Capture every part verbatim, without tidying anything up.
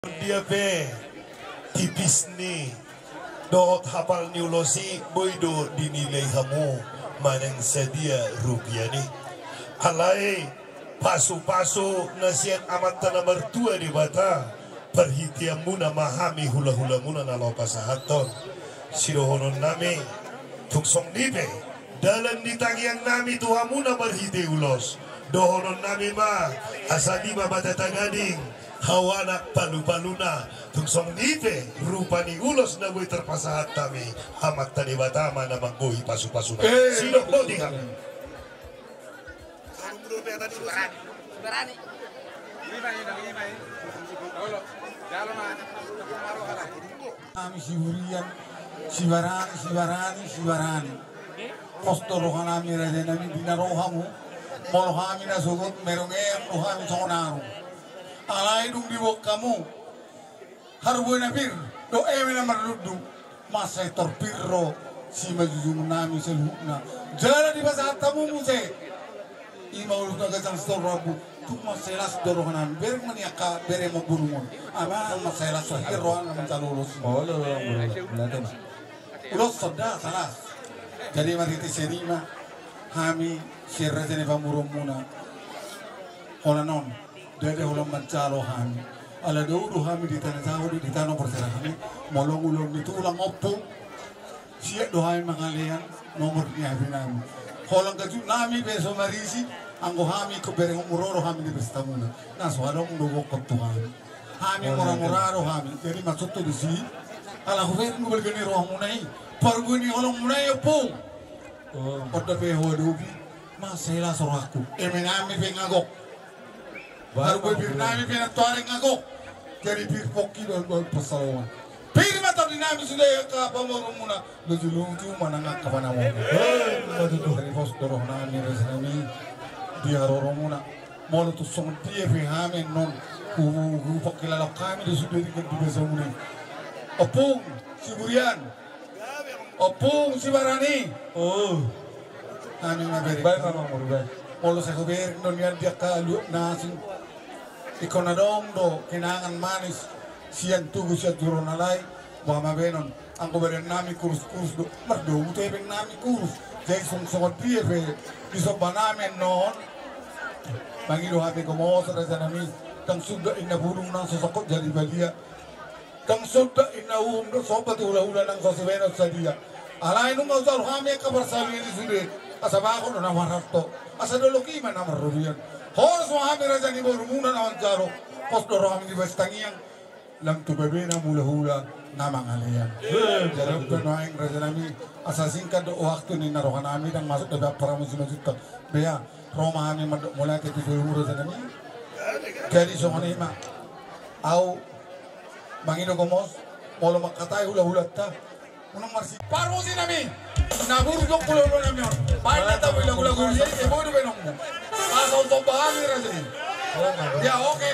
Dia pe tipis ni dohot hapal ni ulos i, boi do dinilai hamu manang sadia rupiana i. Alai pasupasu na sian Amanta na martua Debata, parhiteanmuna ma hami hulahulamuna na laho pasahathon sidohononnami. Tung songon i pe dalan ni tangiangnami tu hamuna marhite ulos, dohononnami ma: Asa lima batata gading, hau anak palupaluna. Tung songon i pe rupa ni ulos na boi tarpasahat hami, Amanta Debata ma na manggohi pasupasuna. Eh, sidok boti hami. Hami Siburian, Sibarani, Sibarani, Sibarani. Pos do rohanami, rajanami, di na ro hamu. Molo hami na sogot, merongeang do hami songon arung. Alai dung diboan hamu, harbue na pir dohot eme na marlundu, mansai torpir ro simanjujungnami saluhutna. Jala dipasahat hamu muse, i ma ulos na ganjang sitorop rambu. Tung mansai las do rohanami, bereng ma ni angka bere ma burung on. Amang mansai las rohana manjalo ulos. Olo, olo, olo. Ulos sonda salas. Jadi marhite sian i ma hami sian raja ni pamoruonmuna, holan on, ndada holan manjalo hami. Ala dao do hami di tano Jawa, di tano parsirangan i, molo ulaon ni tulang, ompung, siap do hami mangalean nomor ni H P-nami. Holan gajutnami pe so marisi, anggo hami ingkon bereng umur ro do hami di pestamuna. Na so adong do gokhon tu hami. Hami muramura do hami. Jadi maksudhu disi, ala hubereng do balga ni rohamuna i, parbue ni holongmuna i, ompung. Onda pe huadopi, mansai las rohangku. Emenami pe nga gok, harbue pirnami pe nantoari nga gok. Jadi pir pongki do, do pansalongan. Pir ma tondinami sude angka pamoruonmuna, loju-loju manang angka panamomu. Jadi pos do rohanami, rajanami, di haroromuna. Molo tung songon dia pe hami annon, hu, hu, hupangkilala hami do sude di, di basamuna i. Ompung Siburian, ompung Sibarani. Oh. Hami ma bereng. Baik, Amang Boru, baik. Molo sai hubereng do nian di angka luat na asing, ingkon adong do kenangan manis sian tugu sian juru na lae. Boha ma baenon, anggo badannami kurus-kurus do, mardomu tu hebengnami kurus. Jadi sung songon dia pe di sombanami annon, mangido hami gomos, rajanami. Ndang suda inna bulung nang so songkot jadi badia. Ndang suda inna uhum dohot somba tu hulahula nang so sibaenon sadia. Alai nunga hujalo hami angka parsaulian i sude, asa bagot do na marhalto, asa dolok i ma na marrobean. Horas ma hami raja ni borumuna na manjalo, pos do rohami di bas tangiang. Lam tu babena hulahula na mangalean. Eh, jadi betul. Pe nuaeng, rajanami, asa singkat do waktu ninna rohanami, ndang masuk do dapat paramusi majuta. Bea, ro ma hami mandok mauliate tu jolomu, rajanami. Jadi songon i ma. Au mangido gomos, molo mangkatai hulahulanta. Unang marsi. Parmusinami, na burju do hulahula nami on. Baen na tabo i lagu-lagu i, e, boi do baenonmu. Asa on somba hami raja i. Ya, oke.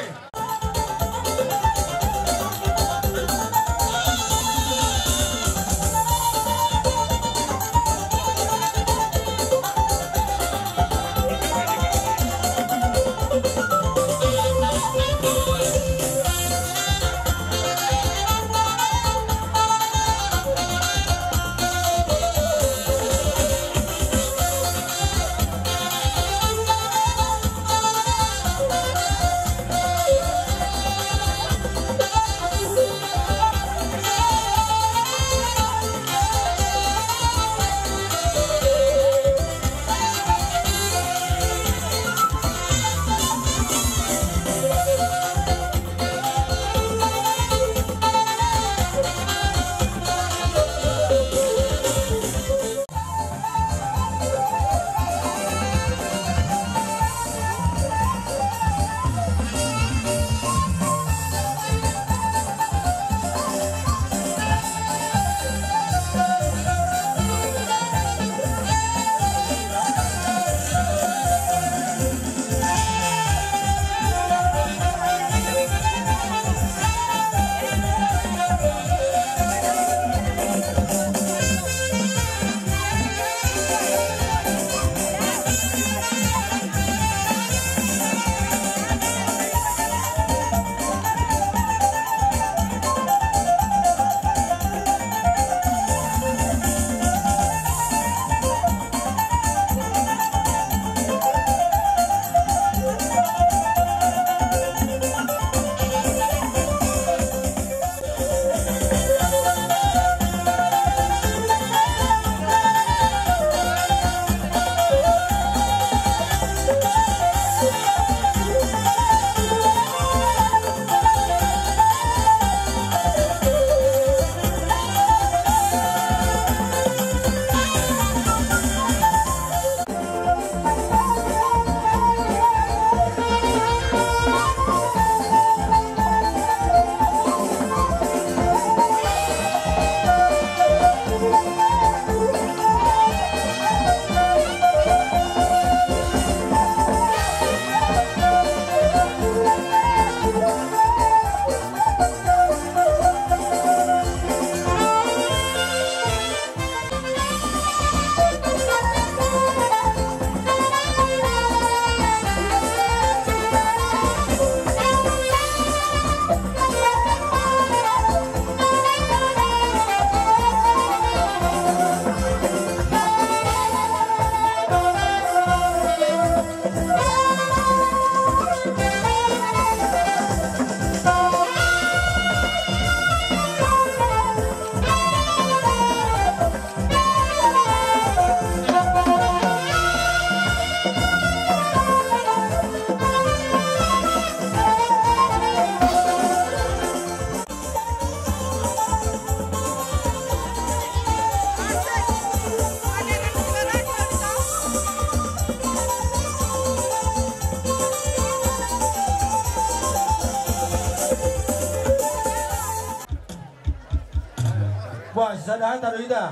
Wah, sada hata do ita.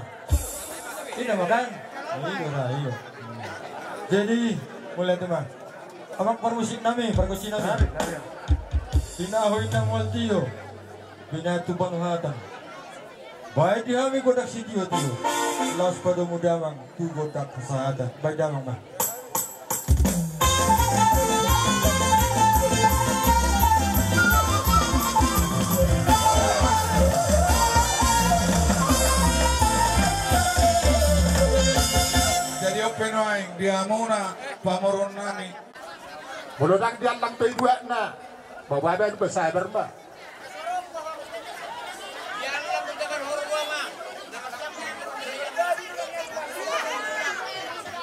Ina ma kan? Ina ma, ina. Jadi, mulai tu ma. Amang parmusik nami, parmusik nami. Ina ho ina mual tio. Bina tu panuhatan. Baen di hami gondang sitio-tio. Laos padomu damang tu gondang hasahatan. Baen damang ma. Jadi on pe nuaeng di hamuna pamoruon nami. Molo ndang diallang pe i buatna, babaen pe sabar ma.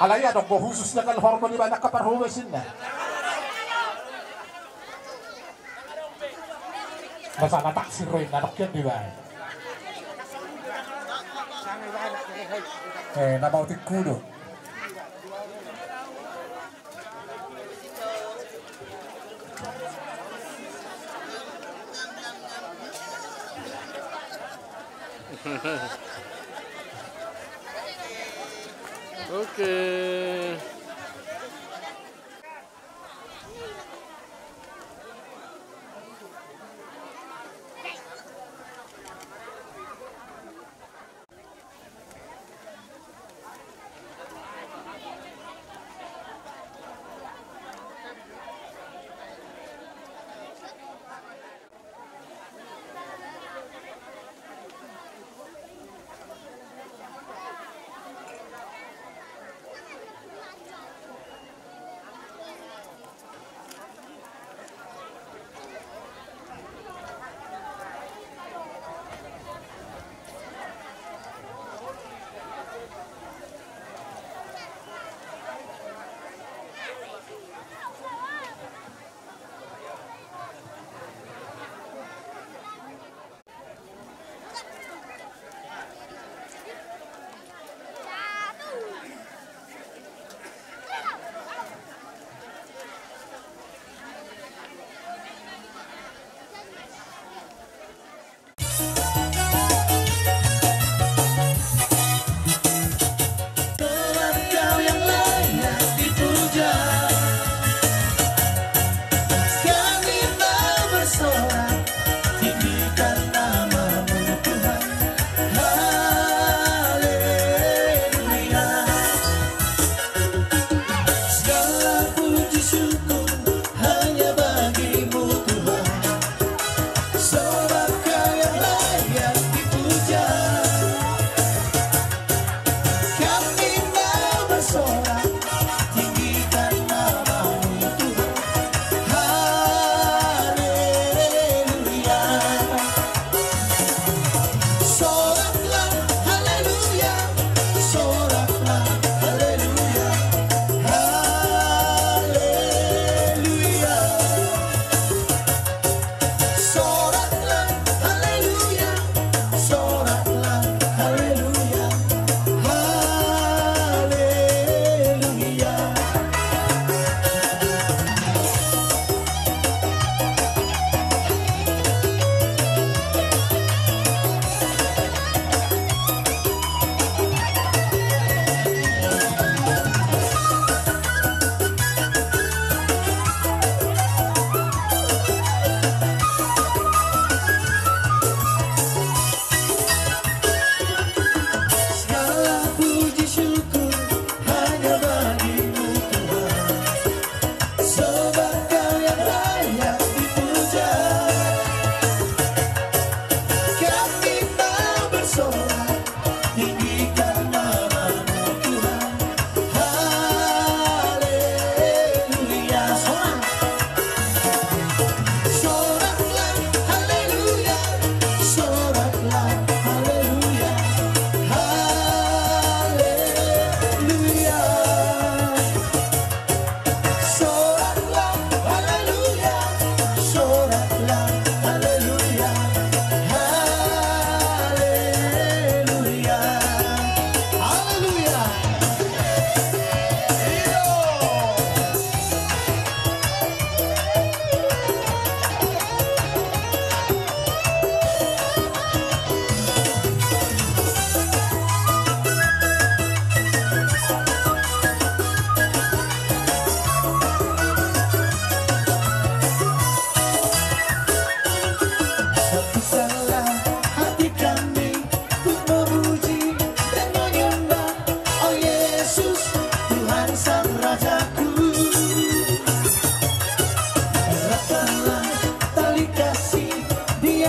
Alai adong do khusus jagal horbo di badan kaparhuba sinna. Masa na taksir ro inna dok kian di bae. Eh, na mau tikku do. Oke.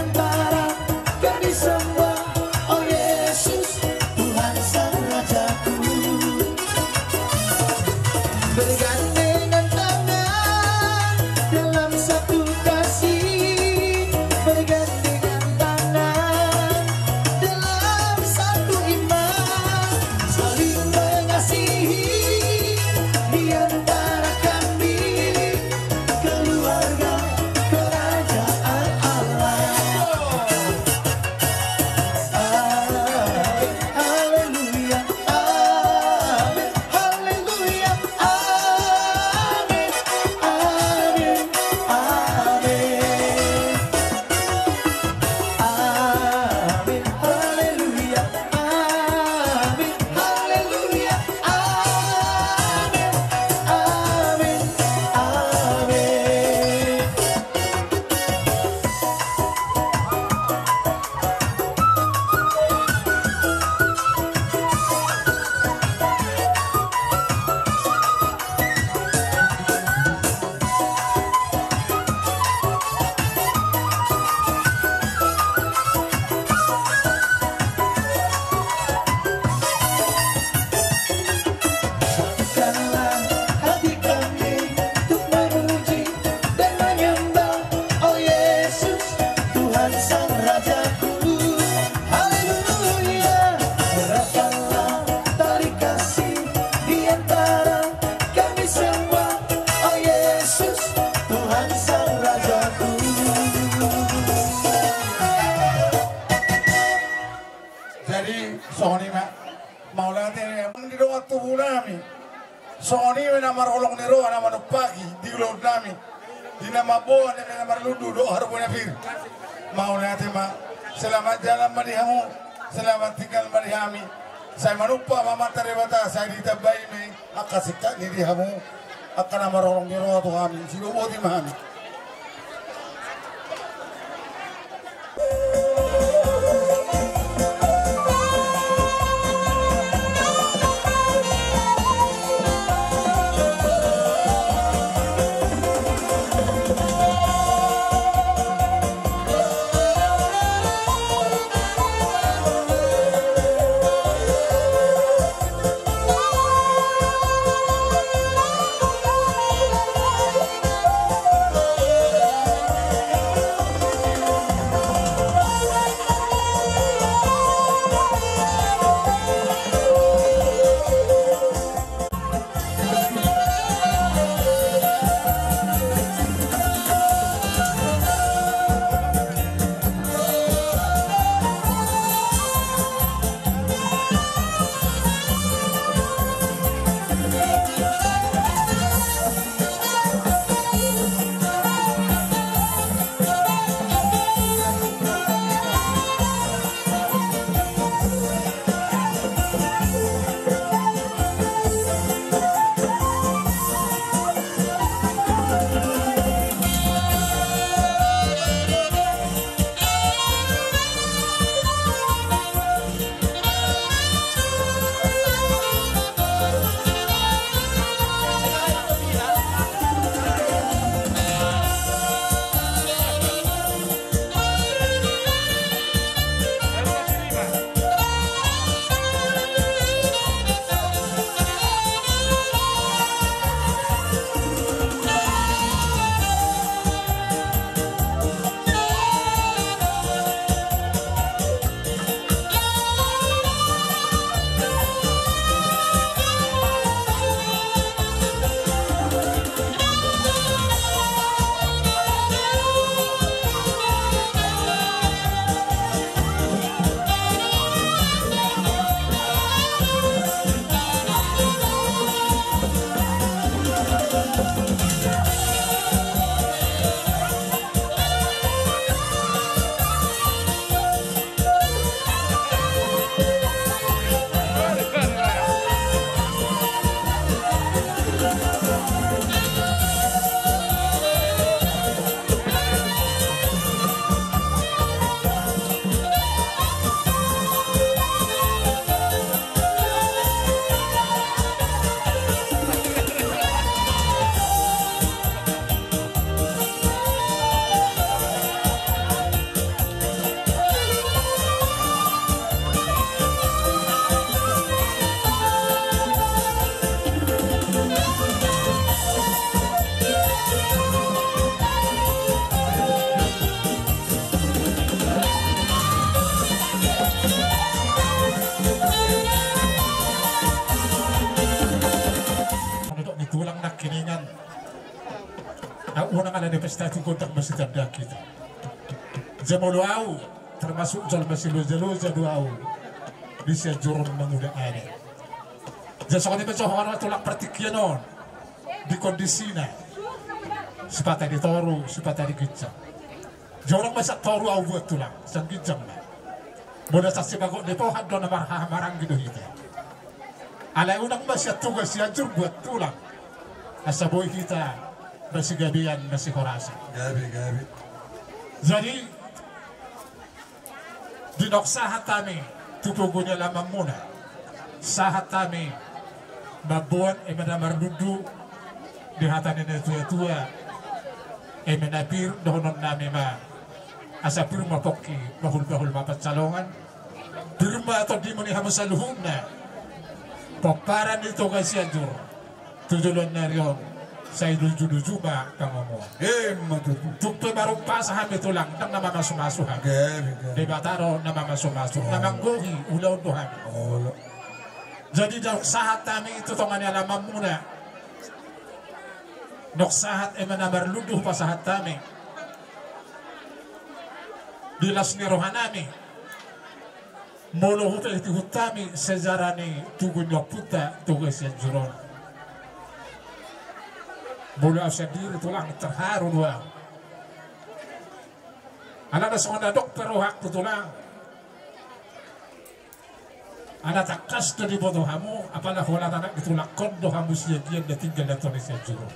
Antara kami semua, oh Yesus, Tuhan Sang Rajaku. Bergandengan tangan dalam satu kasih, bergandengan tangan dalam satu iman, saling mengasihi di antara kami, keluarga kerajaan Allah. Amin. Haleluya. Amin. Haleluya. Amin. Amin. Amin. Amin. Haleluya. Amin. Haleluya. Amin. Amin. Amin. Satukanlah hati kami untuk memuji dan menyembah, oh Yesus, Tuhan Sang Rajaku. Haleluya. Eratkanlah tali kasih di antara kami semua, oh Yesus, Tuhan Sang Rajaku. Jadi, songon i ma. Mauliate, di dongan tubu nami. Songon i ma na marholong ni roha na manumpaki di ulaon nami. Di na mamboan, di na marlundu dohot harbue na pir. Mauliate ma. Selamat jalan ma di hamu. Selamat tinggal ma di hami. Sai manumpak ma Amanta Debata, sai ditambai ma i angka singkat ni di hamu. Angka na marholong ni roha tu hami. Sidoboti ma hami. Nang ala ni pesta tu gondang masitandang hita. Jala molo au termasuk jolma siloja-loja do au di Sianjur on mangula adat. Jala songon i ma jo hona tulang partingkian on di kondisina. Sipata di toru, sipata di ginjang. Jala unang ma sian toru au buat tulang, sian ginjang ma. Molo sian sibagot ni pohan do na marhaha maranggi do hita. Alai unang ma sian Toga Sianjur buat tulang. Asa boi hita masigabean masihorasan. Gabe, gabe. Jadi, di naung sahat hami tu pogu ni alamanmuna, sahat hami mamboan eme na marlundu di hata ni na tua-tua, eme na pir dohonon nami ma, asa pir ma pongki, bahul-bahul ma pansalongan. Pir ma tondimu ni hamu saluhutna pomparan ni Toga Sianjur. Tu joloan ni ari on sai luju-luju ma pangomoan. Ima tutu. Tung pe marumpasa hami tulang, ndang na mamasu-masu hami. Gabe, gabe. Debata do na mamasu-masu, na manggohi ulaon do hami. Olo. Jadi naung sahat hami tu tonga ni alamanmuna. Naung sahat eme na marlundu pasahat hami di las ni rohanami. Molo hupetihut hami sejarah ni tugu ni ompunta Toga Sianjur on, molo au sandiri tulang terharu do au. Alana songon na adong pe rohangku tulang, ala tangkas do diboto hamu, apala holan anak ni tulangkon do hamu sian gian na tinggal di tonga ni Sianjur on.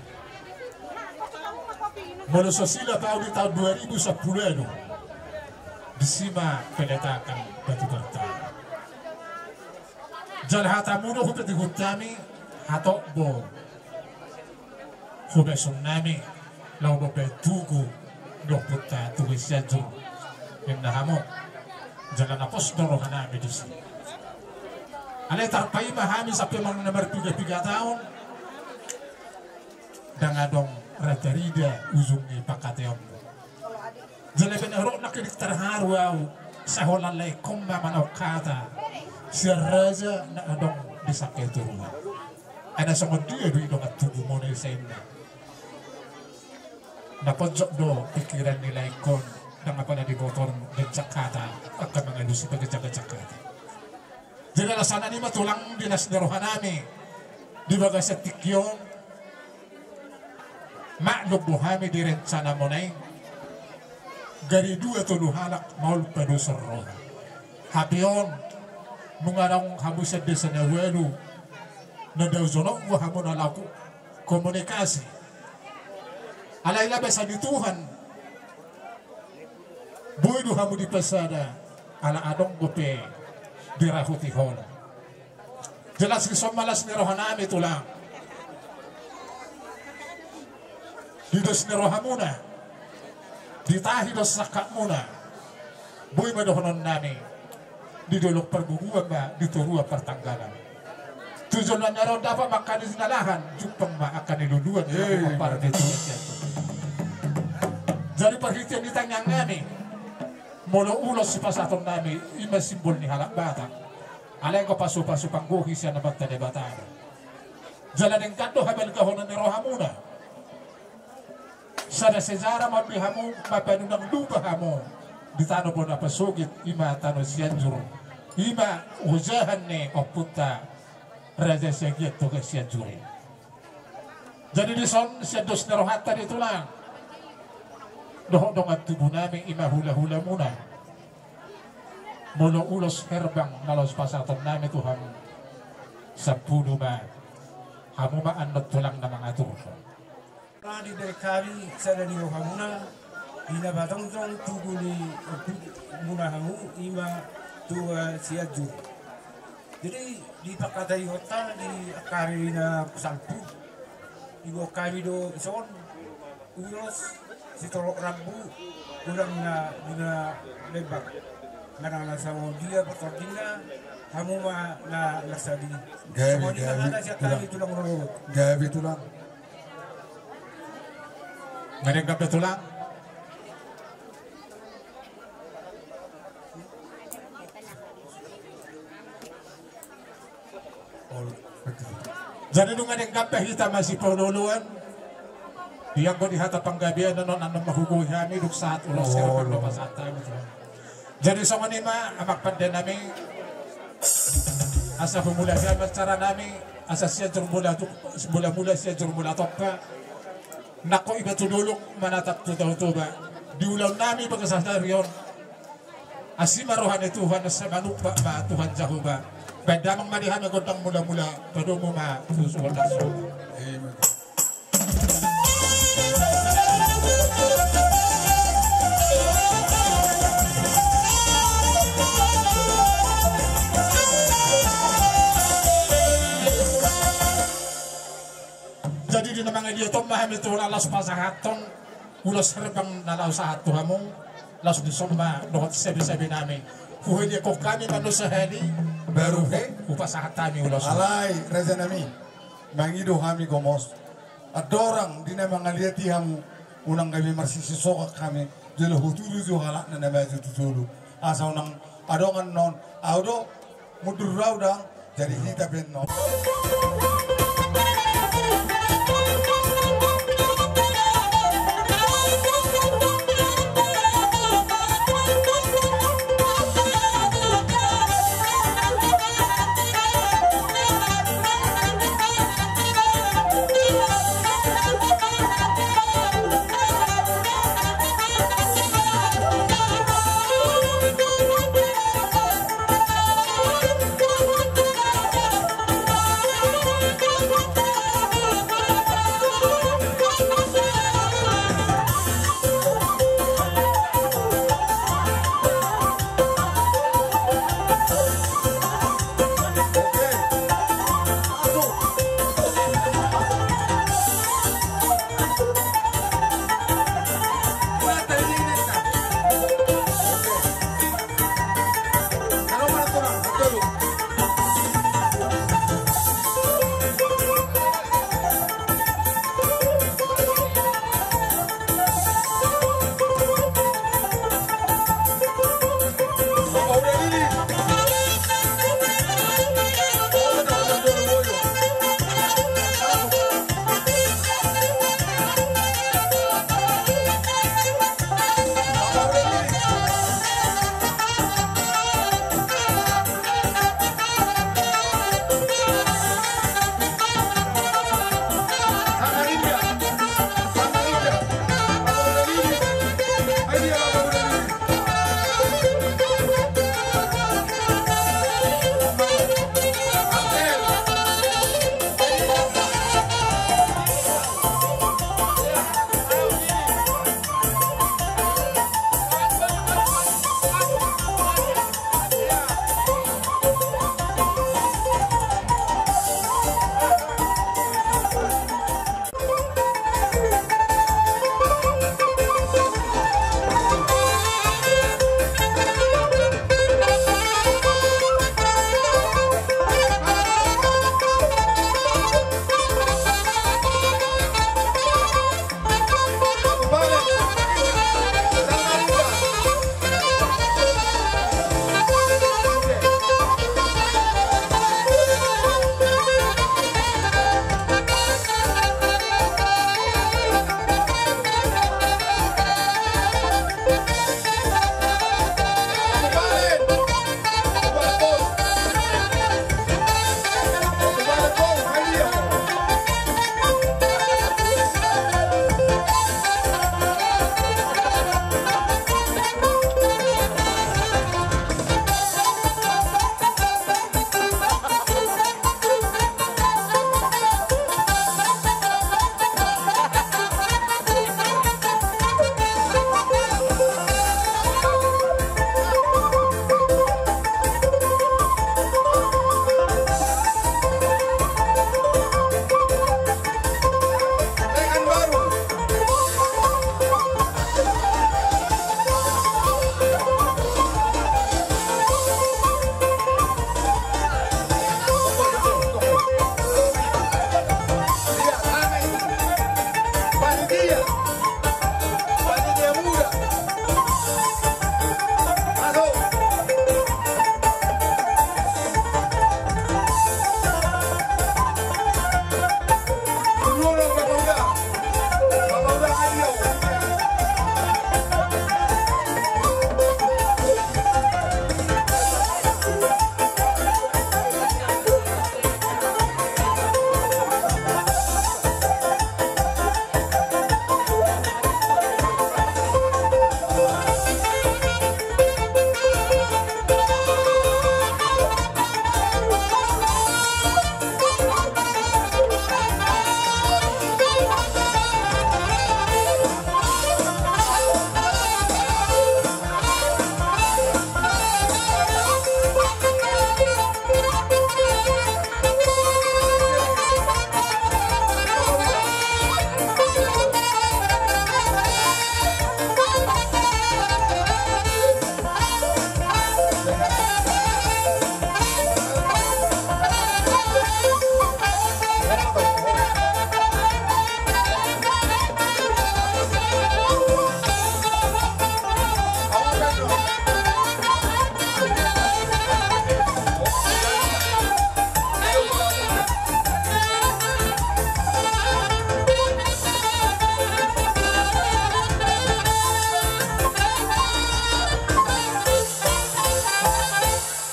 Molo so silap au di taon dua ribu sampulu ualu, disi ma peletakan batu pertama. Jala hatamu do hupetihut hami, hatop do hubasum nami, laho mambahen tugu ni ompunta Toga Sianjur, ninna hamu. Jala na pos do rohanami disi. Alai tarpaima hami sampe manang na marpiga-piga taon, ndang adong ra tarida ujung ni pangkataion. Jala baen au rap nangkin tarharu au, sai holan laengkon ma manaon hata sian raja na adong di sangkal toruan. Ai na songon dia do i dongan tubumuna i, sai ninna. Na ponjot do pingkiran ni laengkon, ndang apala diboto on ganjang hata, angka mangalusi pe ganjang-ganjang hata. Jadi alasan i ma tulang di las ni rohanami di bagasan tingki on. Maklum do hami di rencanamuna i, gari dua tolu halak maol padosan roha. Hape on, nunga adong hamu sian desa na ualu, na dao jonok do hamu na laku komunikasi. Alai basa ni Tuhan, boi do hamu dipasada, ala adong dope dirahoti holan. Jelas dison ma las ni rohanami tulang. Di dos ni rohamuna, ditahi dos sangkapmuna, boi ma dohononnami. Di dolok parbubuan ma di toruan partanggalan. Tu joloan ni ari on dapot ma angka ni sinalahan, jumpang ma angka ni luluan. Eh, parde tu. Jadi parhitean ni tangiangnami, molo ulos sipasahatonnami, i ma simbol ni halak Batak. Alai anggo pasupasu panggohi sian Amanta Debata do. Jala denggan do habalgahonon ni rohamuna. Sada sejarah ma di hamu, mambahen unang lupa hamu di tano bona pasogit, i ma tano Sianjur, i ma ojahan ni ompunta Raja Siagian Toga Sianjur i. Jadi dison sian dos ni rohanta di tulang dohot dongan tubunami, i ma hulahulamuna. Molo ulos herbang na laos pasahatonnami tu hamu, sampulu ma, hamu ma annon tulang na mangaturhon. Di bere hami sada ni rohamuna, di na pajongjong tugu ni ompunta hamu, i ma Toga Sianjur. Jadi di pangkataionta di angka ari na salpu, diboan hami do dison ulos sitorop rambu, godang na di na lembang. Manang na songon dia partondingna, hamu ma na marsadi. Gabe, songon i ma gabe, hata sian hami tulang. Tulang rorobot. Gabe tulang. Nga denggan be tulang. Jadi nunga denggan be hita masipaolooloan. Ianggo di hata panggabean on, annon ma hugohi hami dung sahat ulos. Olo. Pasahat hami tu. Jadi songon i ma amang pande nami, asa humulai hami acara nami, asa Sianjur Mula tu, Mula-mula Sianjur Mula Tompa. Nangkok iba tu dolok manatap tu Tao Toba. Di ulaon nami bagas sadari on, asi ma roha ni Tuhan, sai manumpak ma Tuhan Jahowa. Baen damang ma di hami gondang mula-mula, padomu ma tu suhon na so. Jadi di na mangaliat on ma hami tu na laos pasahathon ulos herbang na laos sahat tu hamu, laos dison ma dohot sebe-sebe nami. Huheliakhon hami ma nusa hali, baru he hupasahat hami ulos. Alai raja nami, mangido hami gomos. Andorang di na mangaliat i hamu, unang gabe marsisisokak hami, jolo hutudu jo halak na na maju tu jolo. Asa unang adong annon, au do, mundur au da, jadi hita pe annon.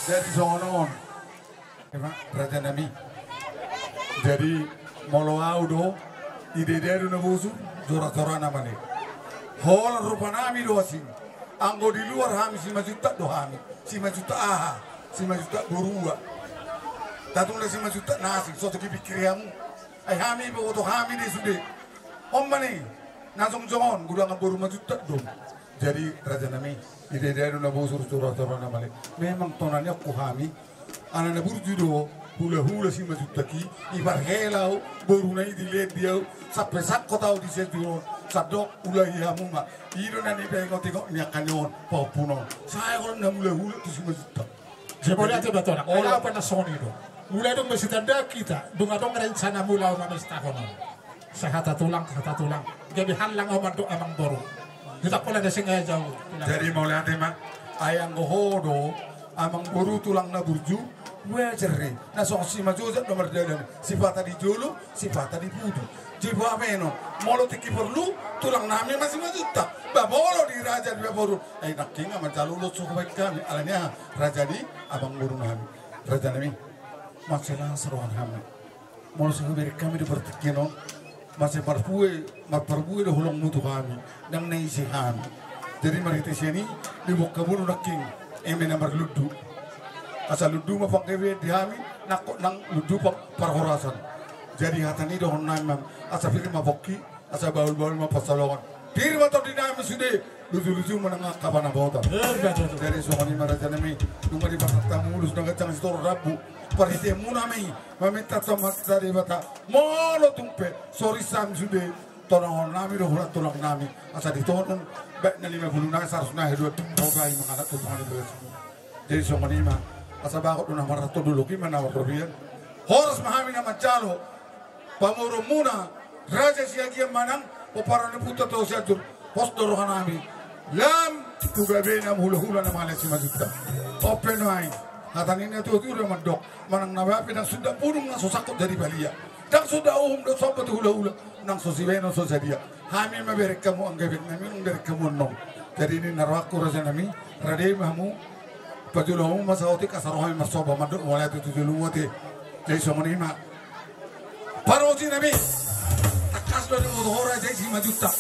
Jadi songon on, ima, raja nami. Jadi molo au do, ida-ida do na bosur, jora-jora na male. Holan rupa nami do asing. Anggo di luar hami Simanjuntak do hami. Simanjuntak aha? Simanjuntak boru ua. Tatung na Simanjuntak na asing, so tung dipikiri hamu. Ai hami, boto hami do sude. On ma ni, na jongjong on, godang boru Manjuntak do. Jadi raja nami, ida-ida do na bosur, jora-jora na male. Memang tona ni aku hami, ala na burju do hula-hula Simanjuntak i, i parhela au, boruna i dilehon di au, sampe sangkot au di sian juru on, sandok ulahi hamu ma. I do na nipaingot-ingot ni angka ni on, pahompu on. Sai holan na hula-hula tu Simanjuntak. Jadi mauliate ma tulang. Olo. Ala apa na songon i do. Mula dung masitanda hita, dung adong rencana mula mamestahon on. Sahata tulang, sahata tulang. Gabe hallang au mandok amang boru. Hita pola na sengaja au. Jadi mauliate ma. Ai anggo ho do, amang boru tulang na burju, wajar i. Na songon si Majojak do mardalan. Sipata di jolo, sipata di pudu. Jadi bahenon, molo tingki porlu, tulang nami ma Simanjuntak. Ba molo di raja di baboru. Ai nangkin nga manjalo ulos so hubaen hami. Alani aha? Raja ni amang boru nami. Raja nami. Mansai las roha nami. Molo so hubereng hami do partingkian on, mansai marbue, marparbue do holongmu tu hami, nang na ise hami. Jadi marhite sian i, diboan hamuna nangkin eme na marlundu. Asa lundu ma panggabean di hami, nangkok nang lundu pa-, parhorasan. Jadi hata ni dohonon nami ma, asa pir ma pongki, asa bahul-bahul ma pansalongan. Pir ma tondi nami sude, luju-luju ma nang angka panabotan. Eh, betul. Jadi songon i ma raja nami, nunga dipasahat hamu ulos na ganjang sitorop rambu. Parhiteanmuna ma i, maminta tu Amanta Debata. Molo tung pe, so ris hami sude, tonanghon nami do holan tulang nami. Asa ditonon, baen na lima pulu nai, saratus nai, dua pulu nai, mangalap tu panganon beres. Jadi songon i ma, asa bagot do na marhato dolok i ma na marrobian. Horas ma hami na manjalo, pamoruonmuna, Raja Siagian manang, pomparan ni Ompunta Toho Sianjur, pos do roha nami. Lam, tu gabena hula-hula na mangalean Simanjuntak. On pe nuaeng, hata ni na tuatua do mandok, manang na bape ndang sundat budung na so sangkot jadi balian. Ndang sundat uhum dohot somba tu hula-hula, nang so sibahenon so sadia. Hami ma bereng hamu anggabean nami, bereng hamu annon. Jadi ninna rohangku raja nami, rade ma hamu, pajolo hamu ma saotik asa ro hami marsomba mandok mauliate tu jolomu ate. Jadi songon i ma. Parhobas nami. Tangkas do diboto ho raja i Simanjuntak.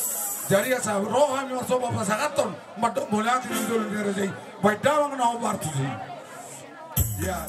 Jadi asa ro hami marsomba pasahathon mandok mauliate tu jolo ni raja i. Baen damang na hombar tusi. Ya.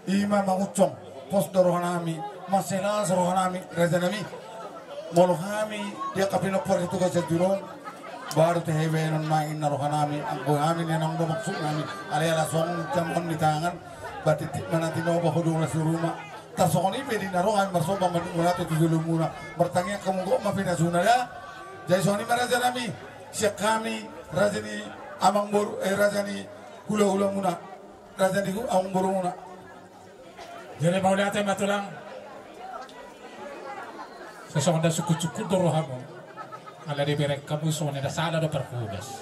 Ima mangunsong, pos do rohanami, mansai las rohanami, rajanami. Molo hami di angka pinompar ni Tugas Sianjuron, baru tehe baenon ma inna rohanami, anggo hami na naung do maksudnami, alai ala songon jamon ni tangan, ba titip ma na tinopa, hudura suruma. Tarsongon i pe di na ro hami marsomba mandung muna tu jolomuna, martangiang hamu gok ma pinasuna da. Jadi songon i ma rajanami, sian hami, raja ni amangboru, eh, raja ni hulahulamuna. Raja ni hu-, amangborumuna. Jadi mauliate ma tulang. Sasongon na sungkunsungkun do rohamu. Ala dibereng hamu songon na sala do parhudas.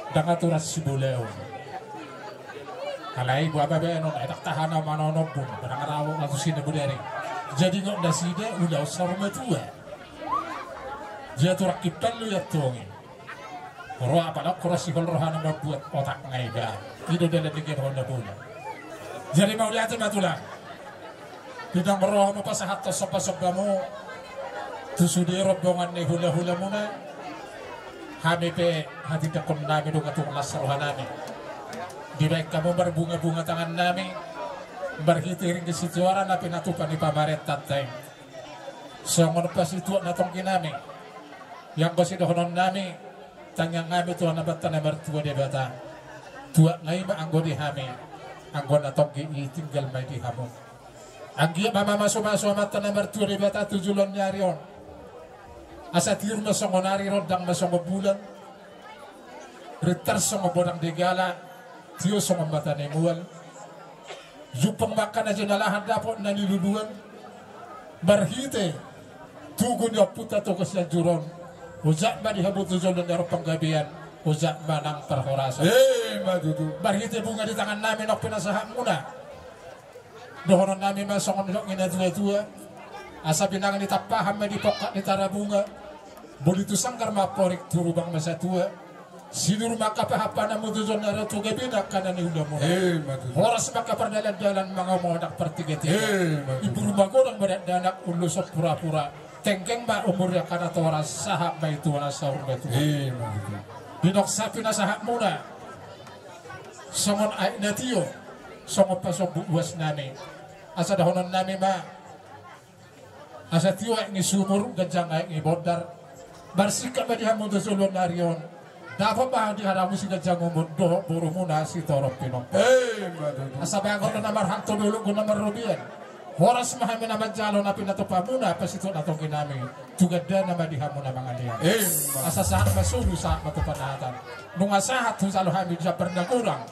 Ndang aturan sibolaon. Alai boha ma baenon, ndang tahanon manonombun, ndang rau atu sina bodari. Jadi ngot nasida ulaon saur matua. Dia turak kipan lu ya tongi. Ro apala kura sihol rohana mambuat otak na iba. I do dalan ni gero na bola. Jadi mauliate ma tulang. Di na ro hamu pasahathon sombasombamu tu sude rombongan ni hulahulamuna. Hami pe hatindanghonnami do nga tung las rohanami. Dibaen hamu marbungabunga tangannami. Marhite ringgit sitiora na pinatupa ni pamarentanta i. Songon pasituak na tongginami. Ianggo sidohononnami, tangiang hami tu Amanta na martua Debata. Tuak na i ma anggo di hami, anggo na tonggi i tinggal ma i di hamu. Anggiat ma mamasumasu Amanta na martua Debata tu joloan ni ari on. Asa tiur ma songon ari, rondang ma songon bulan. Rintar songon bodang di gala, tio songon mata ni mual. Jumpang ma angka na jinalahan, dapot na niluluan. Marhite tugu ni ompunta Tugas Sianjuron, ojak ma di hamu tu joloan ni ari on panggabean, ojak ma nang parhorasan. Ima tutu. Marhite bunga di tangannami naung pinasahatmuna. Dohononnami ma songon nidok ni natuatua. Asa binanga ni tampahan ma di pongkak ni Tarabunga. Boli tu sanggar ma amporik, tu rubang ma satua. Sinur ma angka pahanpahanmu tu joloan ni ari on tu gabe ni angka na niulamuna. Ima tutu. Horas ma angka pardalandalan, mangamodang partigatigana. Ima tutu. Ibur magodang ma dakdanak, ulos purapura. Tenggeng ma umur ni angka natorasna, sahat ma i tu na saur matua. Ima tutu. Nidok sahat pinasahatmuna. Songon aek na tio, songon pasombuk uasnami. Asa dohononnami ma, asa tio aek ni sumur, ganjang aek ni bondar. Marsingkat ma di hamu tu joloan ni ari on. Dapot ma di hamu siganjang umur, dohot borumuna sitorop pinompar. Ima tutu. Asa bagot do na marhalto, dolok do na marrobean. Horas ma hami na manjalo na pinatupamuna, pasituak na tongginami. Tu gandana ma di hamu na mangalean. Ima. Asa sahat ma solu, sahat ma tu panahatan. Nunga sahat hujalo hami jambar na godang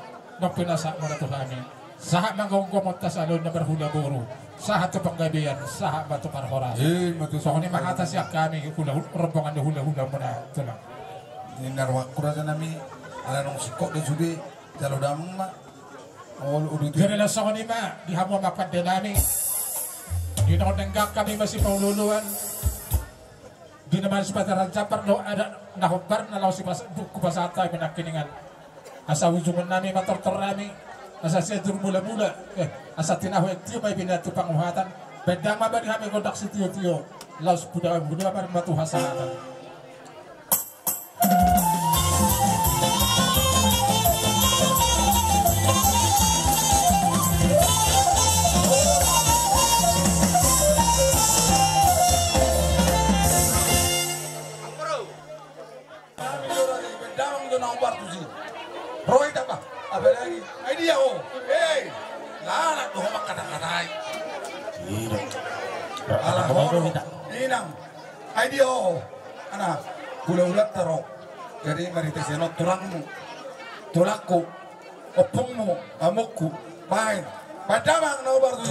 naung pinasahatmuna tu hami. Sahat ma gomgom on tasalon na marhula boru. Sahat tu panggabean, sahat ma tu parhorasan. Ima tutu. Songon i ma hata sian hami hula, rombongan ni hulahulamuna, tulang. Ninna rohangku rajanami, ala naung singkop do sude, jalo damang ma. Olo, uduti. Jadi laos songon i ma di hamu amang pandenami. Di na denggan hami masipaolooloan. Di na mansai pateran jambar dohot adat na hombar na laos sipas-, hupasahat hami nangkiningan. Asa ujungonnami ma tortornami. Asa Sianjur Mulamula. Eh, asa tinahu aek tio ma i binahen tu panguhatan. Baen damang ma di hami gondang sitiotio. Laos budabuda ma tu hasahatan. Roy tambah. Apalagi? Ai dia ho. Hei. Lalat do ho mangkatakatai. Inang. Ai dia ho. Ana, hulahulanta ro. Jadi marhite sian on tulangmu, tulangku, ompungmu, amokku, baen. Baen damang na hombar tu.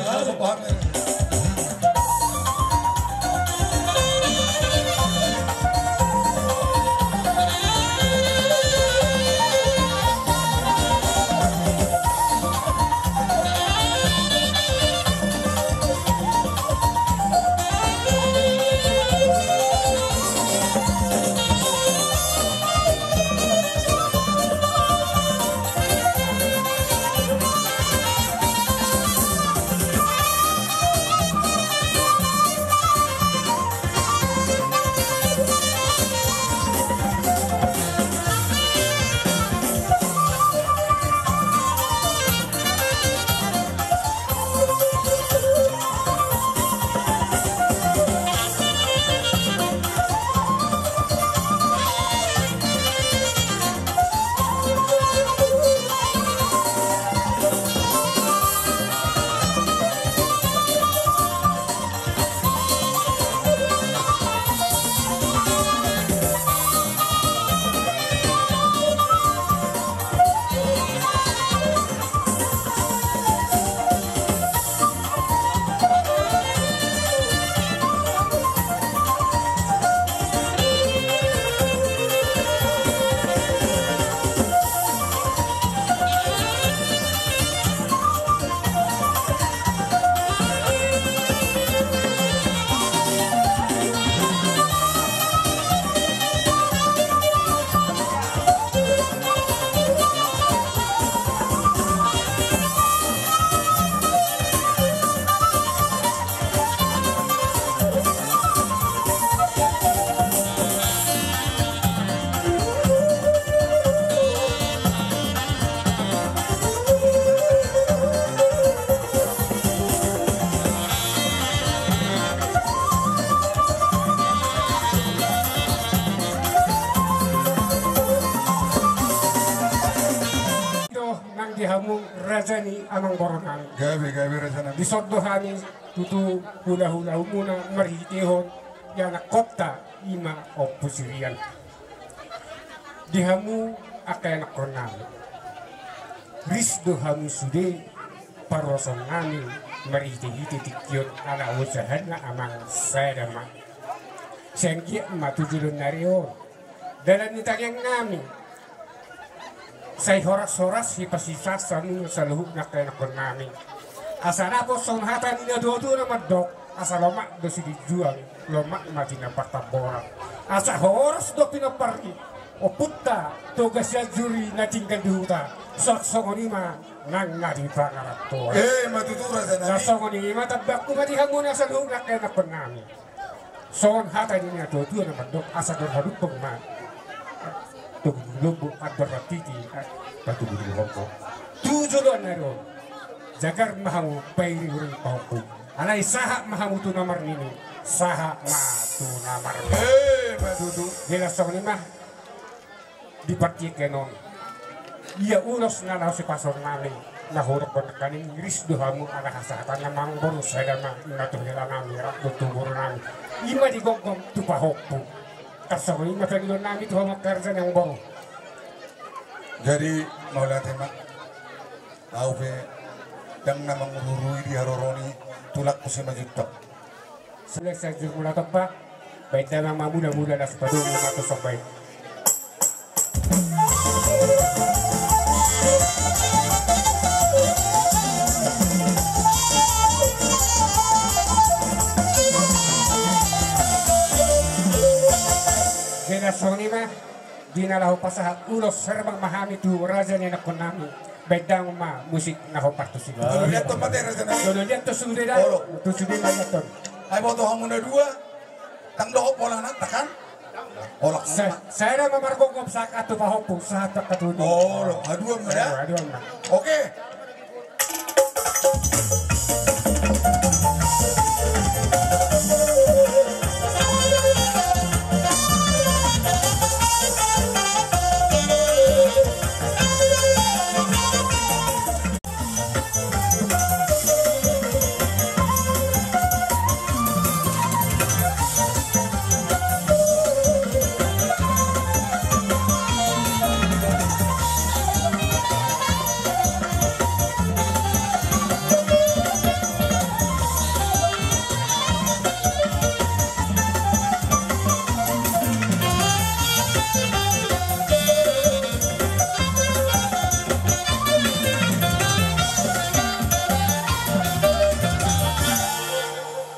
Oh, nang di hamu raja ni amangboru nami. Gabe, gabe raja nami. Dison do hami tutu hulahulaonmuna marhitehon ianakhonta ima Ompu Sirian. Di hamu angka ianakhon nami, ris do hamu sude paruason nami marhitehite tingki on ala ojahanna amang sada ma. Sai anggiat ma tu joloan ni ari on dalan ni tangiang nami sai horashoras hipasisasa muna saluhutna angka ianakhon nami. Asa dapot songon hata ni na tuatua na mandok, asa lomak do silinjuang, lomak ma di na partamboran. Asa horas do pinompar ni ompunta Toga Sianjur i na tinggal di huta. Songon i ma nang na di pangarantoan. Eh, ima tutu raja nami. Songon i ma tambakku ma di hamuna saluhutna angka ianakhon nami. Songon hata ni na tuatua na mandok, asa dor hadumpang ma togu di lombu, andor rantiti, eh, patubu di lombu. Tu joloan ni ari on jagar ma hamu pairingiring pahompu. Alai sahat ma hamu tu na marnini, sahat ma tu na marnono. Eh, ima tutu. Jala songon i ma di partingkian on, ia ulos na laho sipasahaton nami na hudokhon nangkaning, ris do hamu ala hasahatanna amangboru sada ma, na tu hela nami rap dohot tu boru nami. Ima digomgom tu pahompu. Tarsongon i ma pangidoan nami tu hamu angka raja ni amangboru. Jadi mauliate ma. Au pe ndang na manguruurui di haroro ni tulangku Simanjuntak. Sude Sianjur Mula Tompa, baen damang ma mulamula laos padomu ma tu somba i. Jala songon i ma. Di na laho pasahat ulos, herbang ma hami tu raja ni anakhon nami. Baen damang ma musik na hombar tusi. Jolo liat on ma te raja nami. Jolo liat on sude da. Olo. Tu sude ma liat on. Ai boto hamu na dua. Ndang dohot bolana, kan? Olo. Sa-, sada ma margomgom sahat tu pahompu, sahat tu angka tutu. Olo, haduan ma da. Haduan ma. Oke.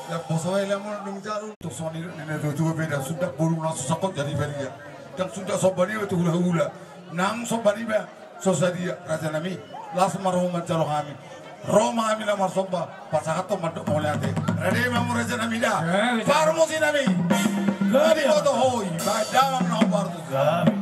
Yang poso ai lamon dung jalu. Tuk soni nene tutu beda sudah bolu na sosakot jadi badia. Yang sudah sombani itu hula-hula. Nang sombani ba. So sadia, raja nami, las ma ro manjalo hami. Ro ma hami na marsomba, pasahathon mandok mauliate. Rade ma hamu raja nami da. Parmusi nami. Gabe. Diboto hoi, baen damang na hombar tusi. Gabe.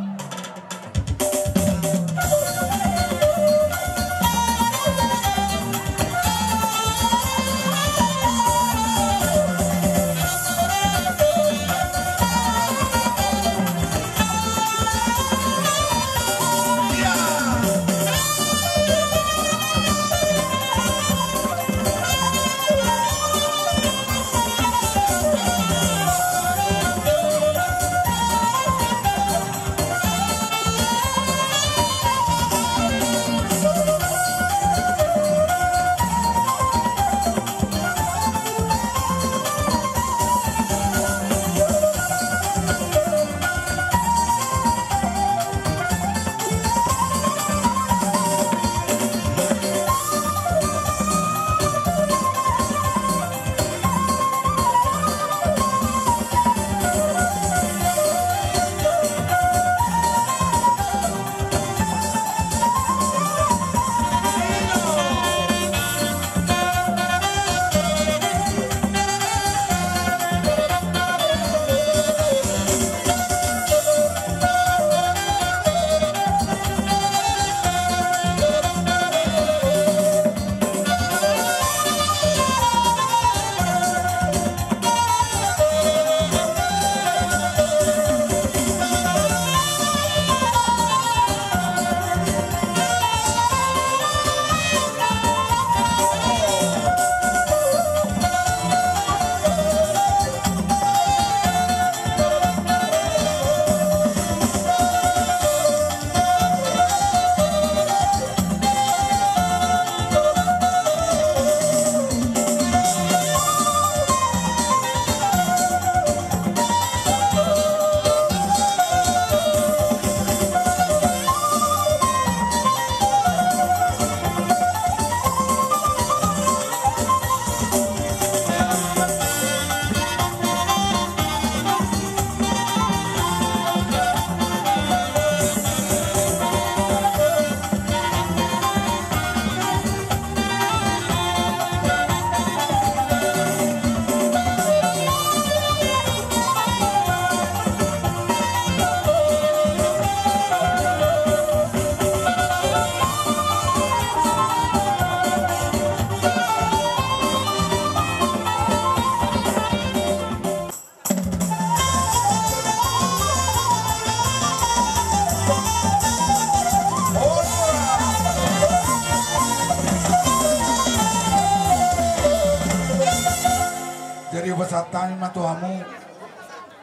Santami ma tu hamu.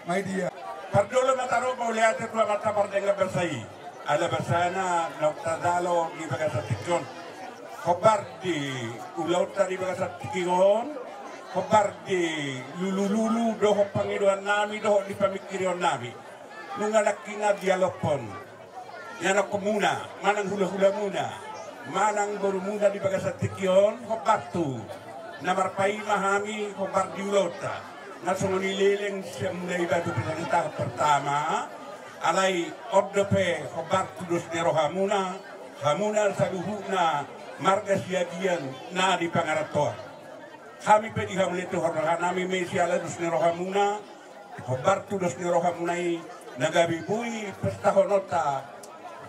Mai dia. Parjolo ma taruhon mauliate tu Amanta pardenggan basa i. Ala basana naung tajalo di bagasan tingki on. Hombar di ulaonta di bagasan tingki on. Hombar di lulululu dohot pangidoannami dohot di pamingkirionnami. Nunga nangkiningan dialophon ianakhonmuna manang hulahulamuna manang borumuna di bagasan tingki on, hombar tu na marpaima hami hombar di ulaonta. Na songon i leleng sian Mulai Batu Pinahan Tahan Pertama. Alai on dope hombar tu dos ni rohamuna, hamuna saluhutna marga Siagian na di pangarantoan. Hami pe di hamu, Tuhan, rohanami ma i siala dos ni rohamuna. Hombar tu dos ni rohamuna i na gabe boi pestahononta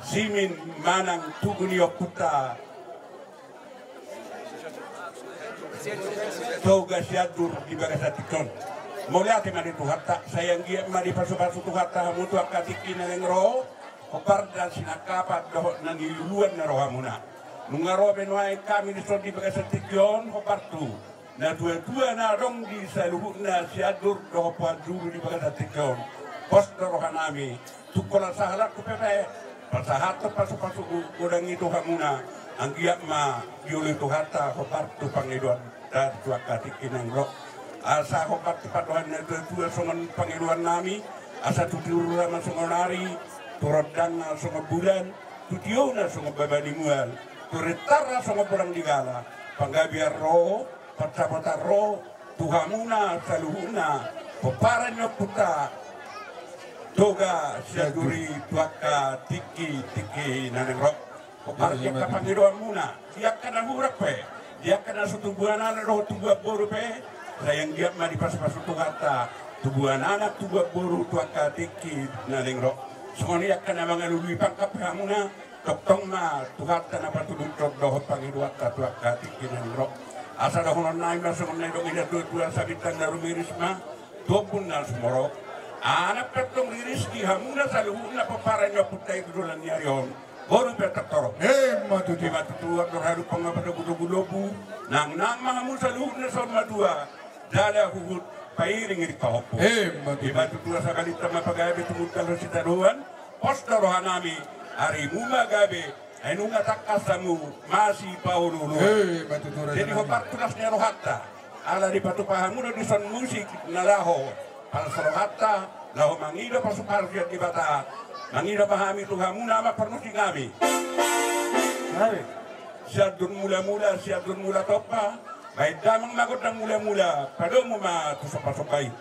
simin manang tugu ni ompunta Toga Siandur di bagasan tingki on. Mauliate ma di Tuhanta, sai anggiat ma dipasupasu Tuhanta hamu tu angka tingki na naeng ro. Hombar na sinangkapan dohot na niluluan ni rohamuna. Nunga ro be nuaeng hami dison di bagasan tingki on, hombar tu natuatua na adong di saluhutna Siandur dohot Pohanjulu di bagasan tingki on. Pos do rohanami, tung holan sahalakku pe, pasahathon pasupasu godang i tu hamuna, anggiat ma dioloi Tuhanta hombar tu pangidoan dan tu angka tingki na naeng ro. Asa hombar tu pandohan ni natuatua songon pangidoannami, asa tu tiurna ma songon ari, tu rondangna songon bulan, tu tiona songon baba ni mual, tu rentarna songon bonang ni gala, panggabean ro, pansamotan ro tu hamuna saluhutna pomparan ni ompunta Toga Siandur i tu angka tingki-tingki na naeng ro. Hombar di angka pangidoanmuna, di angka na hurang pe, di angka na so tubuan anak dohot tubuan boru pe, sai anggiat ma dipasupasu Tuhanta tubuan anak tubuan boru tu angka tingki na naeng ro. Songon i angka na mangalului pangkat pe hamuna, tongtong ma Tuhanta na patuduhon dohot pangidoanta tu angka tingki na naeng ro. Asa dohononnami ma songon na nidok ni natuatua: Sabintang na rumiris ma tu ombun na sumorop, anak pe antong riris di hamuna saluhutna pomparan ni ompunta i tu joloan ni ari on. Boru pe antong torop. Emma tutu. Emma tutu. Andor halumpang ma patogutogu lombu, nangnang ma hamu saluhutna saur matua, jala huhut pairingiring pahompu. Emma tutu. Emma tutu. Asa balintang ma pagabe, tumundalhon sitadoan, pos do rohanami, arimu ma gabe, ai nunga tangkas hamu masipaolooloan. Emma tutu. Jadi hombar tu las ni rohanta, ala dipatupa hamu do dison musik na laho palas rohanta, laho mangido pasupasu sian Debata, mangido ma hami tu hamuna amang parmusik nami. Siandur mulamula, Siandur mula tompa, baen damang ma gondang mulamula, padomu ma tu sombasomba i.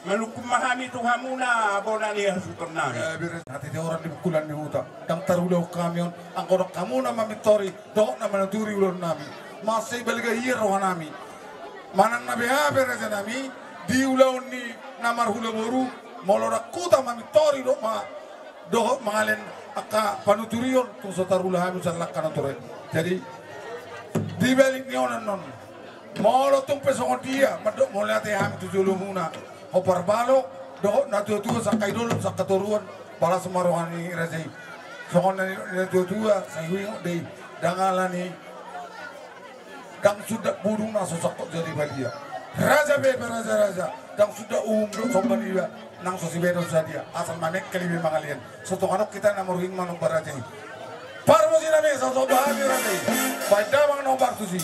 Manungkun ma hami tu hamuna bona ni hasuhuton nami. Hatiha horas di bungkulan ni huta, ndang tarulahon hami on anggo dang hamuna mamintori dohot na manuturi ulaon nami. Mansai balga hian roha nami manang na beha pe raja nami di ulaon ni na marhula boru, molo dang huta mamintori dohot ma dohot mangalehon angka panuturion, tung so tarula hami sian langka na ture. Jadi di balik ni on annon, molo tung pe songon dia mandok mauliate hami tu jolomuna, hombar balok dohot natuatua sangkadidolok sangkatoruan, palas ma roha ni raja i. Songon na nidok ni natuatua, sai huingot do i, ndang ala ni ndang sundat budung na so sangkot jadi badia. Raja pe, pe raja-raja, ndang sundat uhum dohot somba ni iba nang so sibahenon sadia, asal mamengkel iba mangalehon. So tung adong hita na marhuhut manomba raja i. Parmusik nami, so somba hami raja i. Baen damang na hombar tusi.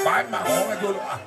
Baen ma, ho ma jolo ah.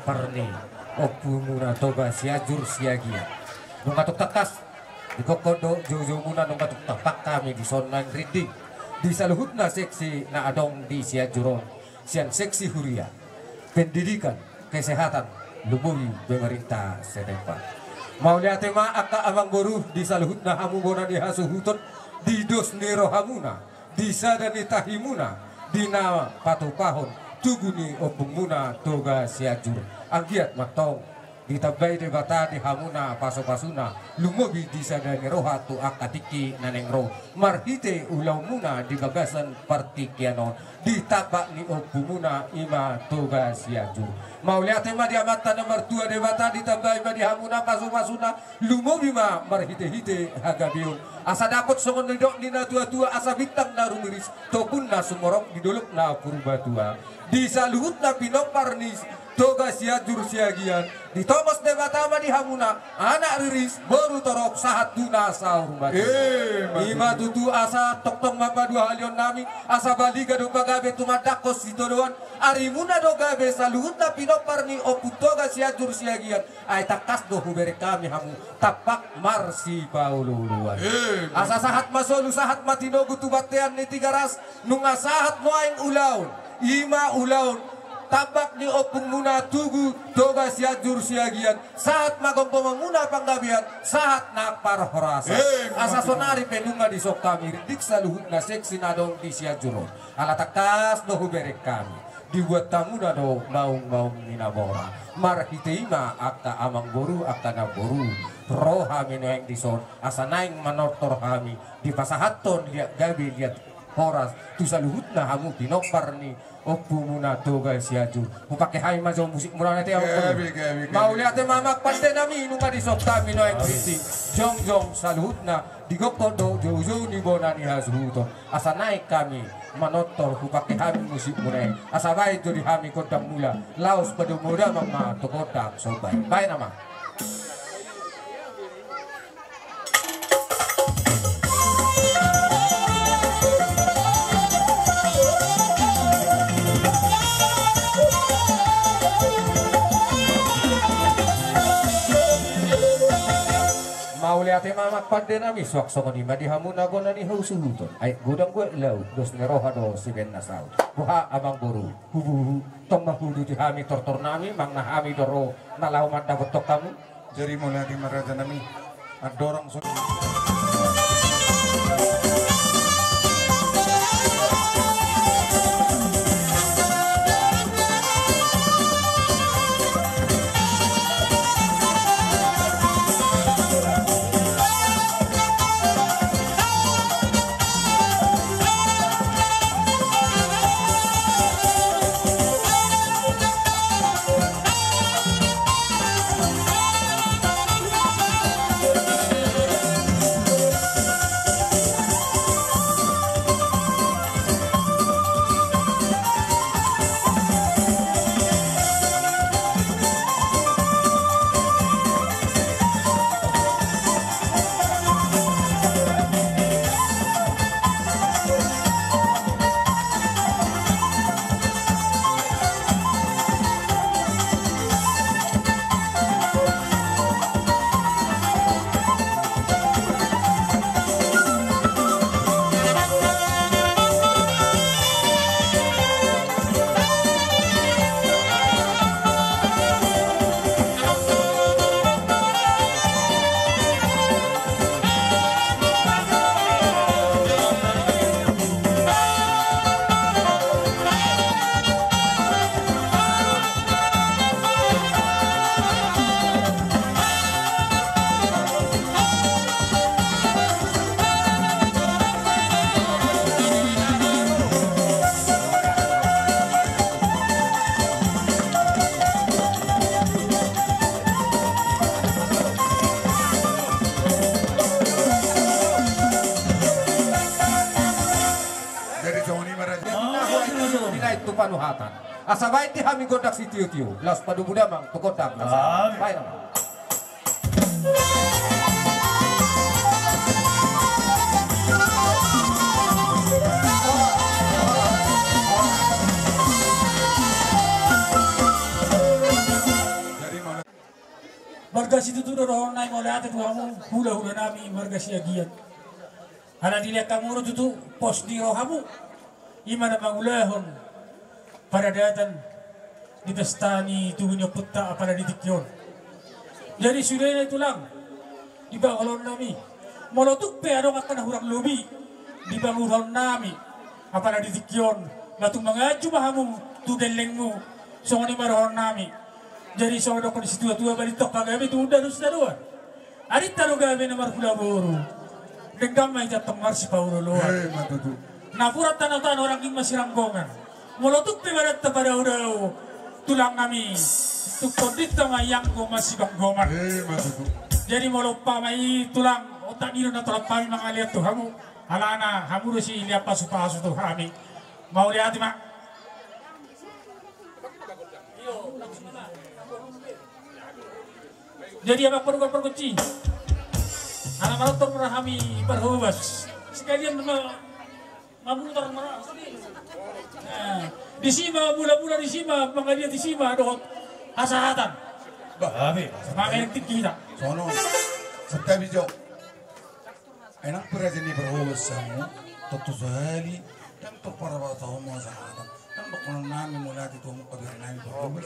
Parni ompumuna Toga Sianjur Siagian. Nunga tung tangkas digokhon do joujoumuna, nunga tung tampak hami dison naeng rinding di saluhutna seksi na adong di Sianjur on, sian seksi huria, pendidikan, kesehatan, lumobi pemerintah setempat. Mauliate ma angka amangboru di saluhutna hamu bona ni hasuhuton, di dos ni rohamuna, di sada ni tahimuna, di na patupahon tugu ni ompungmuna Toga Sianjur. Anggiat ma antong ditambai Debata di hamuna pasupasuna, lumobi di sada ni roha tu angka tingki na naeng ro, marhite ulaonmuna di bagasan partingkian on, di tambak ni ompumuna i ma Toga Sianjur. Mauliate ma di Amanta na martua Debata, ditambai ma di hamuna pasupasuna, lumobi ma marhitehite hagabeon. Asa dapot songon nidok ni natuatua, asa bintang na rumiris, tompuna sumorop di dolok na Purbatua. Di saluhutna pinompar ni Toga Sianjur Siagian, ditongos Debata ma di hamuna anak riris, boru torop, sahat tu na saur matua. Eh, i ma tutu. Asa tongtong ma paduahalionnami, asa baliga do pagabe tumandangkon sitadoan, arimuna do gabe saluhutna pinompar ni Ompu Toga Sianjur Siagian. Ai tangkas do hubereng hami hamu tampak marsipaolooloan. Eh, asa sahat ma solu, sahat ma tinogu tu bontean ni Tigaras, nunga sahat nuaeng ulaon. I ma ulaon tambak ni ompungmuna tugu Toga Sianjur Siagian, sahat ma gomgomonmuna panggabean, sahat nang parhorasan. Eh, asa sonari pe nunga dison hami rinding saluhutna seksi na adong di Sianjur on. Ala tangkas do hubereng hami, dibuat hamuna do maungmaung ni na mora. Marhite i ma angka amangboru, angka namboru, ro hami nuaeng dison asa naeng manortor hami, dipasahathon liat gabe liat horas tu saluhutna hamu pinompar ni ompumuna Toga Sianjur. Hupangke hami ma jo musikmuna on ate. Gabe, gabe, gabe. Mauliate ma amang pandenami, nunga dison hami nuaeng rinding. Jongjong saluhutna, digokhon do joujou ni bona ni hasuhuton. Asa naeng hami manortor, hupangke hami musikmuna i. Asa baen jo di hami gondang mula, laos padomu damang ma tu gondang somba i. Baen amang. Mauliate ma amang pandenami, suang songon i ma di hamu na gona ni hasuhuton. Aek godang goek laut, dos ni roha do sibaen na saut. Boha amangboru, hubuhu, tong ma huuduti hami tortornami, manang na hami do ro na laho mandapothon hamu. Jadi mauliate ma rajanami. Andorang so Jadi songon i ma raja. Dinaik tu panuhatan. Asa baen di hami gondang sitiotio, laos padomu damang tu gondang na sahat. Baen amang. Situtu do dohonon nami mauliate tu hamu hulahula nami marga Siagian. Ala dilehon hamu do tutu pos ni rohamu, i ma na mangulahon paradatan di pesta ni tubu ni ompunta apala di tingki on. Jadi sudena i tulang, di pangoloan nami, molo tung pe adong angka na hurang lobi di pangulahon nami apala di tingki on, langsung manganju ma hamu tu gellengmu. Songon i ma dohonon nami. Jadi songon didok ni situatua, balintang pagabe tu unda dos dadoan. Arinta do gabe na marhula boru, denggan ma i jantong marsipaolooloan. Emma tutu. Napuran tanotano rangging masiranggongan. Molo tung pe badanta padaodao, tulang nami, tung tondinta ma i anggo masigomgoman. Emma tutu. Jadi molo umpama i tulang, otak ni do na tolap hami mangalean tu hamu. Alana hamu do silean pasupasu tu hami. Mauliate ma. Jadi abang paduka pargonsi, ala manortor ma hami parhobas. Sekalian ma, mamutar ma. Nah, disi ma mula-mula, disi ma mangaliat, disi ma dohot hasahatan. Bah, abe, mangaliat kita. Sono. Santabi jo. Ai nang pe raja ni parhobas hamu, tontu sahali, ndang torpar pasahat hamu hasahatan. Ndang dohonon nami mauliate tu hamu angka bere nami parhobas.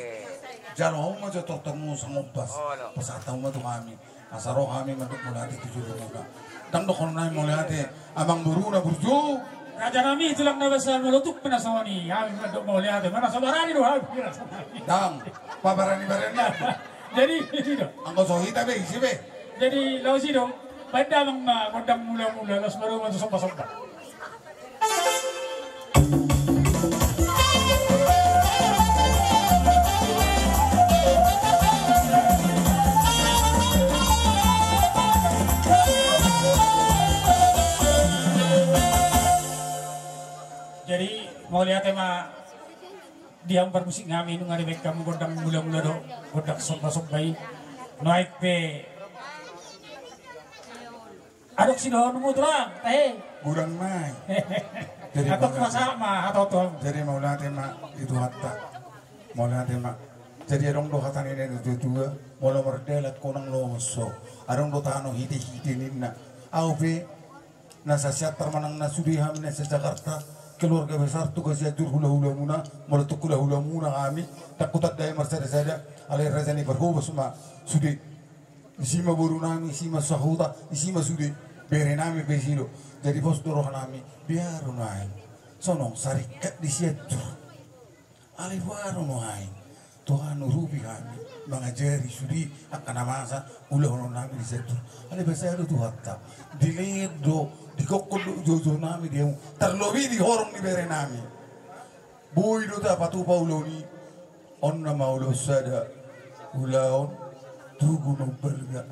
Jalo hamu ma jo tortormu sangombas. Pasahat hamu ma tu hami. Asa ro hami mandok mauliate tu jolomuna. Ndang dohonon nami mauliate amangboruna burju. Raja nami tulang na basa, molo tung pe na songon i hami mandok mauliate. Mana so barani do hami. Ndang, pabarani-barani. Jadi, i do. Anggo so hita be, ise be. Jadi, laos i do. Baen damang ma gondang mula-mula, laos marungut tu somba-somba. Jadi, mauliate ma. Di hamu parmusik nami, nunga dibaen hamu gondang mula-mula dohot gondang somba-somba i. Nuaeng pe adong sidohononmu tulang, tahe. Godang ma i. Jadi atau mauliate. Kuasa ma, atau tulang. Jadi mauliate ma di Tuhanta. Mauliate ma. Jadi adong do hata ni na tua-tua, molo mardalan ho nang lomo ho. Adong do tano hite-hite ninna. Au pe na sa Siantar manang na sude hami na sa Jakarta, keluarga besar tu Sianjur hula-hulamuna, molo tung hula-hulamuna hami, ndang hutandai marsada-sada, alai raja ni parhobas ma sude. Disi ma boru nami, disi ma sahuta, disi ma sude. Bere nami pe disi do. Jadi pos do roha nami, biar nuaeng songon saringkat di Sianjur. Alai boha do nuaeng Tuhan urupi hami, mangajari sude angka na masa ulahonon nami di Sianjur. Alai basa do Tuhanta, dilehon do, digokhon do uju-uju nami di hamu, tarlobi di horong ni bere nami. Boi do tapatupa ulaon i. On nama ulaon sada, ulaon tugu na umbalga.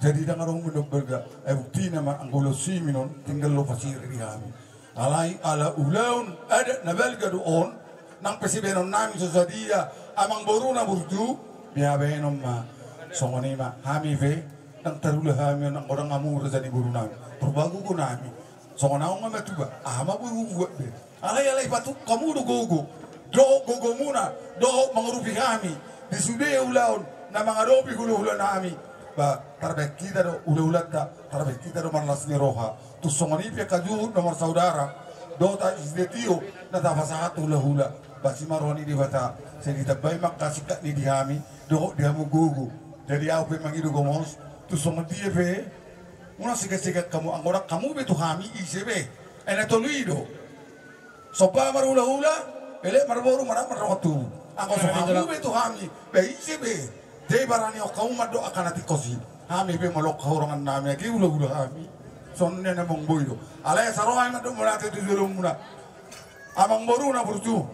Jadi ndang adong be na umbalga. Ai buktina ma anggo ulaon simin on tinggal do pasirang di hami. Alai ala ulaon adat na balga do on, nang pe sibaenon nami so sadia, amangboru na burju, bia baenon ma. Songon i ma hami pe, ndang tarula hami on anggo ndang hamu raja ni boru nami. Purba gogo nami. Songon ahu ma tuba, aha ma boi hubuat be. Alai, alai patuk hamu do gogo dohot gogomuna, dohot mangurupi hami di sude ulaon na mangadopi hula-hula nami. Ba, tarbaen hita do hula-hulanta, tarbaen hita do marlas ni roha. Tung songon i pe angka juhut na marsaudara dohot angka sitio na tapasahat hula-hula. Ba, asi ma roha ni Debata, sai ditambai ma angka singkat ni di hami dohot di hamu gogo. Jadi ahu pe mangido gomos, tung songon dia pe unang sigat-sigat hamu, anggo ndang hamu be tu hami ise be. Ai na tolu i do. Somba marhula-hula, elek marboru, manang mardongan tubu. Anggo so hamu be tu hami, be ise be. Jadi barani on hamu mandok angka na tingkos i. Hami pe molo hahurangan nami age hula-hula hami. Songon i na molo boi do. Alai asa ro hami mandok mauliate tu jolomuna. Amangboru na burju.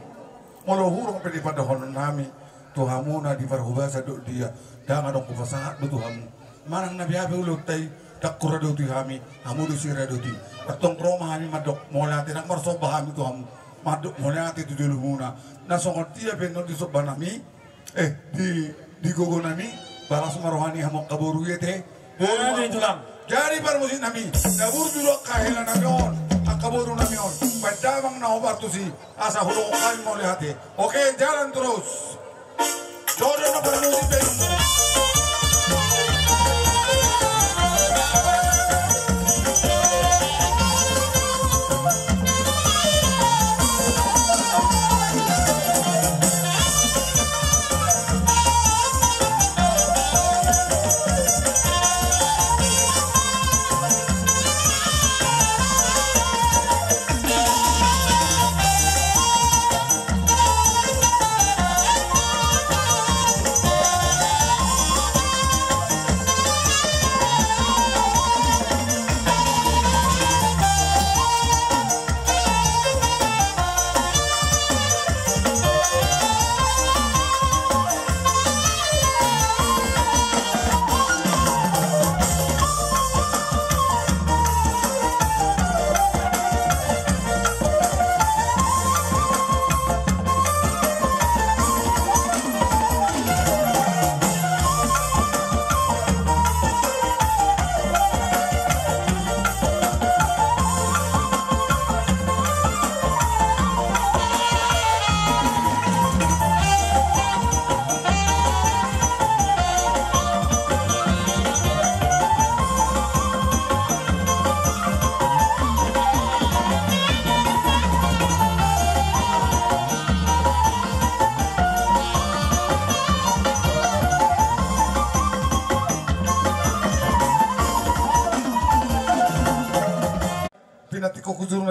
Molo hurang pe di pandohonon nami tu hamu na di parhobasan dohot dia, ndang adong hupasahat do tu hamu. Manang na bia pe ulaonta i, ndang huradoti hami, hamu do siradoti. Antong ro ma hami mandok mauliate, ndang marsomba hami tu hamu, mandok mauliate tu jolomuna. Na songon dia pe annon di somba nami, eh, di, di gogo nami, balas ma roha ni hamu angka boru i ate. Boru ma tulang. Jadi parmusik nami, na burju do angka hela nami on, angka boru nami on, baen damang na hombar tusi, asa hudokhon hami mauliate. Oke, jalan terus. Jodoh na parmusik be.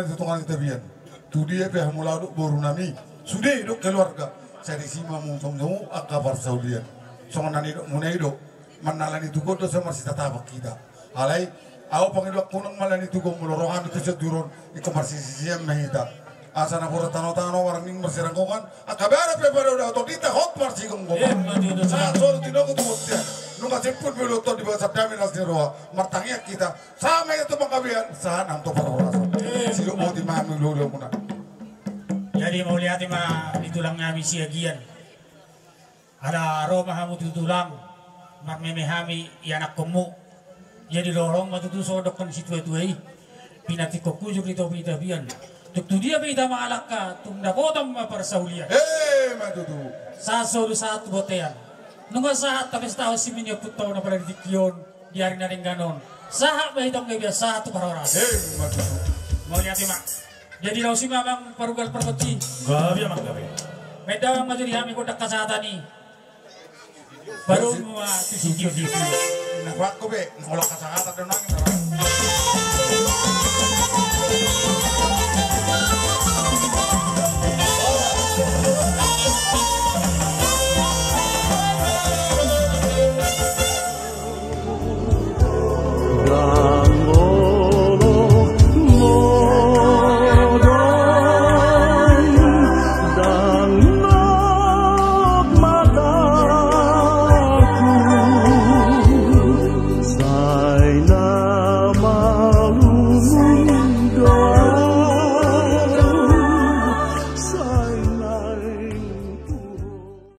Tutungan ni tapian. Tu dia pe hamu laho dohot boru nami, sude dohot keluarga, sai disi ma muse angka parsaulian. Songon na nidokmuna i do, mannalani tugu on do sai marsitatapan hita. Alai ahu pangidoanku, unang mannalani tugu on, molo ro hami tu Sianjuron, ingkon marsisisian ma hita. Asa napuran tanotano, warning marsiranggongan, angka badan pe pada uda oto dita hot marsigomgoman. Sahat solu tinogu tu bontean. Nunga simpul be ulaon on di bagasan dame na las ni roha. Martangiang hita. Sahat ma hita tu panggabean, sahat nang tu parhorasan. Sidok boti ma hami ulaonmuna. Jadi mauliate ma di tulang nami Siagian. Ala ro ma hamu tu tulang, marmeme hami ianakkonmu. Jadi dohonon ma tutu songon dohonon ni situatua i. Pinantikhon hujur di topi ni tapian. Tung tu dia pe hita mangalangka, tung dapotan ma parsaulian. Sahat solu sahat tu bontean. Nunga sahat tapestahon siminionpunta on apala di tingki on. Di ari na denggan on, sahat ma hita tu panggabean, sahat tu parhorasan. Mauliate ma. Jadi laos i ma amang parugal pargonsi. Gabe amang, gabe. Baen damang ma jo di hami gondang hasahatan i. Baru ma tu sitio-sitio. Na paham be, na holan hasahatan do nang.